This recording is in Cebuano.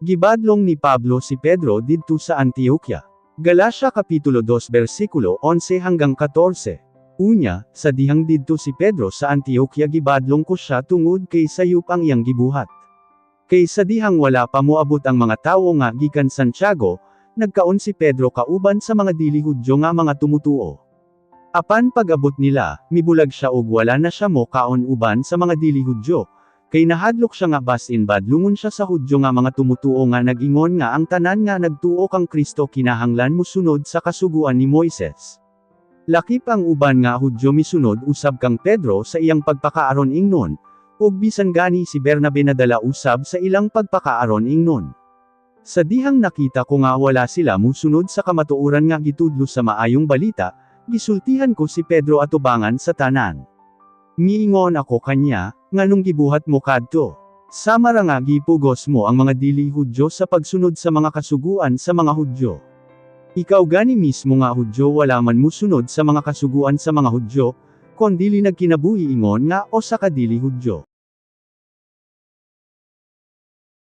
Gibadlong ni Pablo si Pedro didto sa Antioquia. Galacia Kapitulo 2 versikulo 11 hanggang 14. Unya, sa dihang didto si Pedro sa Antioquia, gibadlong ko siya tungod kay sayop ang iyang gibuhat. Kay sa dihang wala pa moabot ang mga tawo nga gikan Santiago, nagkaon si Pedro kauban sa mga dili Hudyo nga mga tumutuo. Apan pag-abot nila, mibulag siya ug wala na siya mo kaon uban sa mga dili Hudyo, kay nahadlok siya nga basin badlungon siya sa Hudyo nga mga tumutuo nga nag-ingon nga ang tanan nga nagtuo kang Kristo kinahanglan musunod sa Kasuguan ni Moises. Lakip ang uban nga Hudyo misunod usab kang Pedro sa iyang pagpakaaron ingnon, ug bisan gani si Bernabe nadala usab sa ilang pagpakaaron ingnon. Sa dihang nakita ko nga wala sila musunod sa kamatuoran nga gitudlo sa Maayong Balita, gisultihan ko si Pedro atubangan sa tanan. Miingon ako kanya, "Nganong gibuhat mo kadto? Sama ra nga gipugos mo ang mga dili Hudyo sa pagsunod sa mga kasuguan sa mga Hudyo. Ikaw gani mismo nga Hudyo wala man musunod sa mga kasuguan sa mga Hudyo, kon dili nagkinabuhi ingon nga usa ka dili Hudyo."